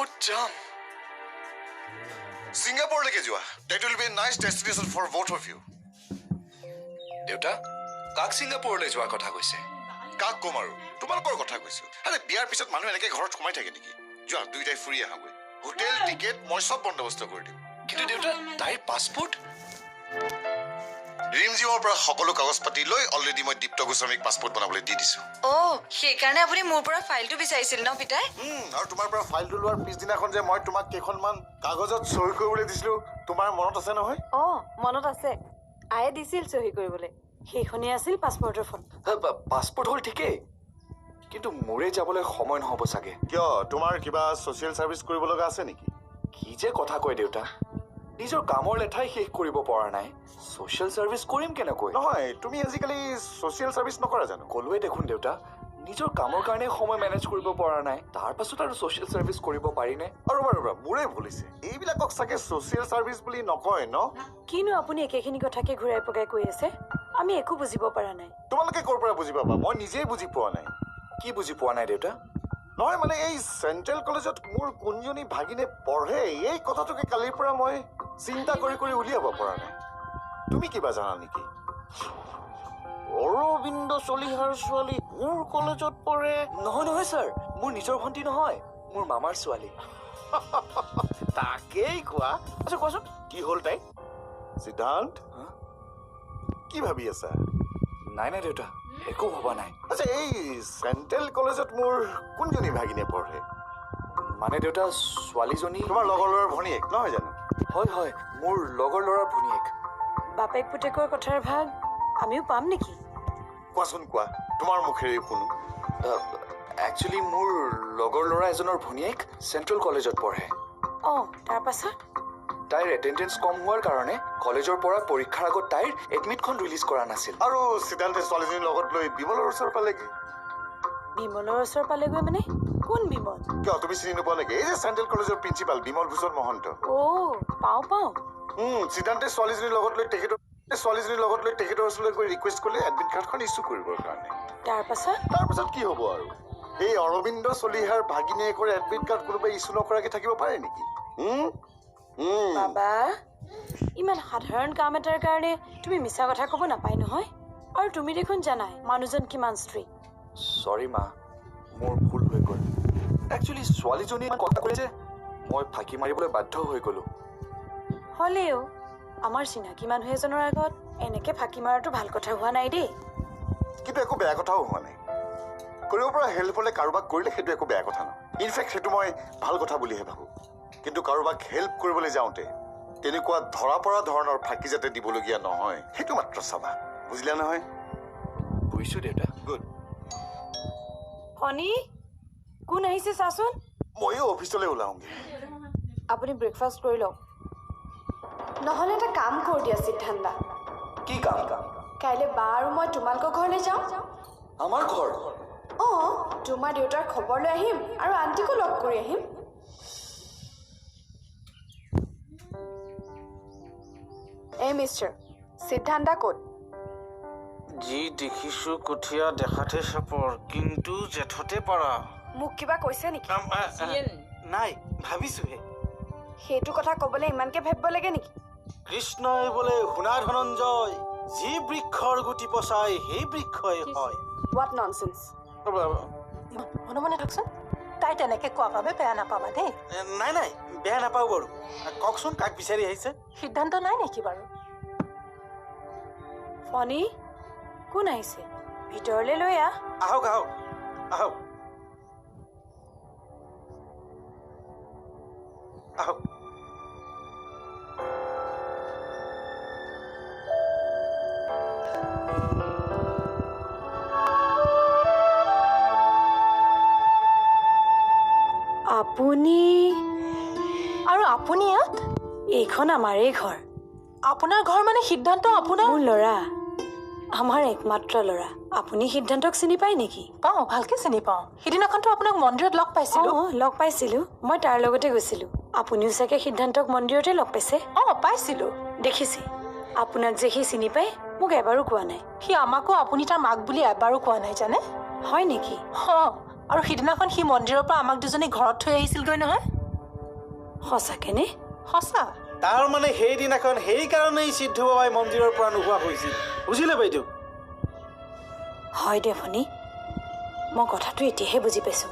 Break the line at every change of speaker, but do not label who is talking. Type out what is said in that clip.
ক'ত যাম?
ছিংগাপুৰলৈকে যোৱা। That will be nice destination for both of you.
দেউতা, কাক ছিংগাপুৰলৈ যোৱাৰ কথা কৈছে?
কাক ক'ম আৰু, তোমালোকৰ কথা কৈছো। আৰে, বিয়াৰ পিছত মানুহ এনেকে ঘৰত সোমাই থাকে নেকি? যোৱা, দুয়োটাই ফুৰি আহাগৈ। হোটেল, টিকেট মই চব বন্দবস্ত কৰি দিম।
কিন্তু দেউতা, তাইৰ পাছপৰ্ট?
ৰিমজিমৰ পৰা সকলো কাগজ পাতি লৈ অলৰেডি মই দীপ্ত গোস্বামীক পাছপৰ্ট বনাবলৈ দি দিছো।
অ', সেইকাৰণে আপুনি মোৰ পৰা ফাইলটো বিচাৰিছিল ন পিতাই?
আৰু তোমাৰ পৰা ফাইলটো লোৱাৰ পিছদিনাখন যে মই তোমাক কেইখনমান কাগজত চহী কৰিবলৈ দিছিলো, তোমাৰ মনত আছে নহয়?
অ', মনত আছে। আয়ে দিছিল চহী কৰিবলৈ। সেইখনেই আছিল পাছপৰ্টৰ ফটো।
পাছপৰ্ট হ'ল ঠিকেই, কিন্তু মোৰে যাবলৈ সময় নহ'ব চাগে।
কিয়, তোমাৰ কিবা ছ'চিয়েল ছাৰ্ভিচ কৰিব লগা আছে নেকি?
কি যে কথা কয় দেউতা, নিজৰ কামৰ লেঠাই শেষ কৰিব পৰা নাই, ছ'চিয়েল ছাৰ্ভিচ কৰিম কেনেকৈ?
নহয়, তুমি আজিকালি ছ'চিয়েল ছাৰ্ভিচ নকৰা জানো?
ক'লোৱে দেখোন দেউতা, নিজৰ কামৰ কাৰণে সময় মেনেজ কৰিব পৰা নাই, তাৰ পাছত আৰু ছ'চিয়েল ছাৰ্ভিচ কৰিব পাৰিনে?
আৰু ৰ'বা ৰ'বা, মোৰে ভুল হৈছে। এইবিলাকক চাগে ছ'চিয়েল ছাৰ্ভিচ বুলি নকয় ন?
কিনো আপুনি একেখিনি কথাকে ঘূৰাই পকাই কৈ আছে, আমি একো বুজিব পৰা নাই।
তোমালোকে ক'ৰ পৰা বুজি পাবা, মই নিজেই বুজি পোৱা নাই।
কি বুজি পোৱা নাই দেউতা?
নহয় মানে, এই চেণ্ট্ৰেল কলেজত মোৰ কোনজনী ভাগিনে পঢ়ে, এই কথাটোকে কালিৰ পৰা মই চিন্তা কৰি কৰি উলিয়াব পৰা নাই। তুমি কিবা জানা নেকি?
অৰবিন্দ চলিহাৰ ছোৱালী মোৰ কলেজত পঢ়ে?
নহয় নহয় ছাৰ, মোৰ নিজৰ ভণ্টি নহয়, মোৰ মামাৰ ছোৱালী।
তাকেই কোৱা। আচ্ছা কোৱাচোন, কি হ'ল তাই?
সিদ্ধান্ত, কি ভাবি আছা?
নাই নাই দেউতা, একো ভবা নাই।
আচ্ছা, এই চেণ্ট্ৰেল কলেজত মোৰ কোনজনী ভাগিনে পঢ়ে?
মানে দেউতা, ছোৱালীজনী
তোমাৰ লগৰ ল'ৰাৰ ভনীয়েক নহয় জানো?
হয় হয়, মোৰ লগৰ ল'ৰাৰ ভনীয়েক।
বাপেক পুতেকৰ কথাৰ ভাগ আমিও পাম নেকি?
কোৱাচোন কোৱা, তোমাৰ মুখেৰে শুনো।
একচুৱেলি মোৰ লগৰ ল'ৰা এজনৰ ভনীয়েক চেণ্ট্ৰেল কলেজত পঢ়ে।
অঁ, তাৰ পাছত?
তাইৰ এটেণ্ডেঞ্চ কম হোৱাৰ কাৰণে কলেজৰ পৰা পৰীক্ষাৰ আগত তাইৰ এডমিটখন ৰিলিজ কৰা নাছিল।
আৰু সিদ্ধান্তে ছোৱালীজনীৰ লগত লৈ বিমলৰ ওচৰ পালেগৈ।
বিমলৰ ওচৰ পালেগৈ মানে? কোন বিমল?
কিয়, তুমি চিনি নোপোৱা নেকি? এই যে চেণ্ট্ৰেল কলেজৰ প্ৰিন্সিপাল বিমল ভূষণ মহন্ত।
অ', পাওঁ পাওঁ।
সিদ্ধান্তে ছোৱালীজনীৰ লগত লৈ তেখেতৰ ওচৰলৈ গৈ ৰিকুৱেষ্ট কৰিলে এডমিট কাৰ্ডখন ইছ্যু কৰিবৰ কাৰণে।
তাৰ পাছত?
তাৰপাছত কি হ'ব আৰু, এই অৰবিন্দ চলিহাৰ ভাগিনীয়েকৰ এডমিট কাৰ্ড কোনোবাই ইছ্যু নকৰাকৈ থাকিব পাৰে নেকি?
বাবা, ইমান সাধাৰণ কাম এটাৰ কাৰণে তুমি মিছা কথা ক'ব নাপায় নহয়। আৰু তুমি দেখোন জানাই মানুহজন কিমান ষ্ট্ৰিক্ট।
চৰি মা, মোৰ ভুল হৈ গ'ল। একচুৱেলি ছোৱালীজনীয়ে কথা ক'লে যে মই ফাঁকি মাৰিবলৈ বাধ্য হৈ গ'লো।
হ'লেও আমাৰ চিনাকি মানুহ এজনৰ আগত এনেকে ফাঁকি মৰাটো ভাল কথা হোৱা নাই দেই।
কিন্তু একো বেয়া কথাও হোৱা নাই। কৰিব পৰা হেল্প হ'লে কাৰোবাক কৰিলে সেইটো একো বেয়া কথা নহয়। ইনফেক্ট সেইটো মই ভাল কথা বুলিহে ভাবোঁ। কিন্তু কাৰোবাক হেল্প কৰিবলৈ যাওঁতে তেনেকুৱা ধৰা পৰা ধৰণৰ ফাঁকি যাতে দিবলগীয়া নহয়, সেইটো মাত্ৰ চাবা, বুজিলা নহয়?
বুজিছোঁ দেউতা।
গুড।
ফণী, কোন আহিছে চাচোন।
ময়ো অফিচলৈ ওলাওঁগৈ।
আপুনি ব্ৰেকফাষ্ট কৰি লওক।
নহ'লে এটা কাম কৰি দিয়া সিদ্ধান্ত।
কি কাম?
কাইলৈ বা আৰু মই তোমালোকৰ ঘৰলৈ যাওঁ।
আমাৰ ঘৰ?
অঁ, তোমাৰ দেউতাৰ খবৰ লৈ আহিম আৰু আণ্টিকো লগ কৰি আহিম। এই মিষ্টাৰ সিদ্ধান্ত ক'ত?
যি দেখিছো কঠীয়া দেখাতে চাপৰ, কিন্তু জেঠতে পাৰা।
মোক কিবা কৈছে নেকি?
নাই, ভাবিছোহে।
সেইটো কথা ক'বলৈ ইমানকে ভাবিব লাগে নেকি?
কৃষ্ণই বোলে শুনা ধনঞ্জয়, যি বৃক্ষৰ গুটি পচাই সেই বৃক্ষই হয়।
What nonsense.
মনে মনে থাকচোন, তাই তেনেকে কোৱা বাবে বেয়া নাপাবা দেই।
নাই নাই, বেয়া নাপাওঁ বাৰু। কওকচোন, কাক বিচাৰি আহিছে?
সিদ্ধান্ত নাই নেকি বাৰু?
ফণী, কোন আহিছে? ভিতৰলৈ লৈ আহ।
আহক আহক আহক আহক।
আপুনি
আৰু আপুনি ইয়াত?
এইখন আমাৰেই ঘৰ।
আপোনাৰ ঘৰ মানে সিদ্ধান্ত আপোনাৰ?
মোৰ ল'ৰা, আমাৰ একমাত্ৰ ল'ৰা। আপুনি সিদ্ধান্তক চিনি পায় নেকি?
পাওঁ, ভালকে চিনি পাওঁ। সিদিনাখনতো আপোনাক মন্দিৰত লগ পাইছিলো।
অঁ, লগ পাইছিলো, মই তাৰ লগতে গৈছিলো। আপুনিও চাগে সিদ্ধান্তক মন্দিৰতে লগ পাইছে?
অঁ, পাইছিলো।
দেখিছে, আপোনাক যে সি চিনি পায় মোক এবাৰো কোৱা নাই।
সি আমাকো আপুনি তাৰ মাক বুলি এবাৰো কোৱা নাই জানে।
হয় নেকি?
অঁ, আৰু সিদিনাখন সি মন্দিৰৰ পৰা আমাক দুজনী ঘৰত থৈ আহিছিলগৈ নহয়।
সঁচাকেনে?
সঁচা।
তাৰ মানে সেইদিনাখন সেইকাৰণেই সিদ্ধু বাবাই মন্দিৰৰ পৰা নোহোৱা হৈছিল, বুজিলে বাইদেউ?
হয় দে ভনী, মই কথাটো এতিয়াহে বুজি পাইছোঁ।